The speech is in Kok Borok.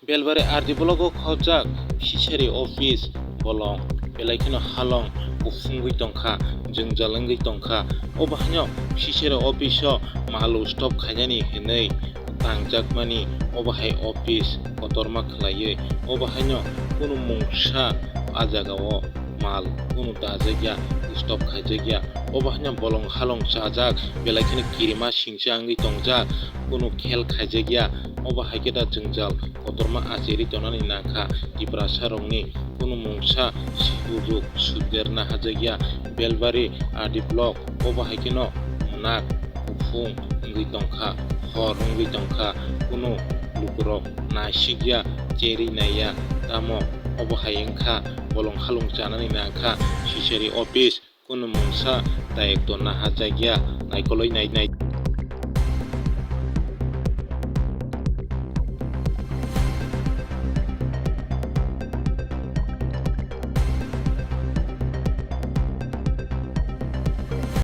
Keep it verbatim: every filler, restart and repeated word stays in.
Belbari R D block o khobjak fishery office bolong belai kheno halong kuphungwi tongkha, jwngjal wngwi tongkha. Obo haino fishery office o mal stop khainani hinwi tangjakmani obo hai office kotorma khlaiwi. Obo haino kunu mungsa a jagao mal kunu dajakya, stop khaijakya. Obo haino bolong halong chajak, belai kheno kirima singcha wngwi tongjak, kunu khel khaijakya. Obo hai khe da jwngjal kotorma achirwi tongnani nangkha Tiprasa rokni, kunu mungsa sujuk suder nahajakya Belbari R D block. Obo hai kheno munak kuphung wngwi tongkha, hor wngwi tongkha, kunu lukurok naisikya, cherwi naiya. Tamo obo hai wngkha bolong halong chanani nangkha fishery office, kunu mungsa dayokto nahajakya, naikolwi nai nai.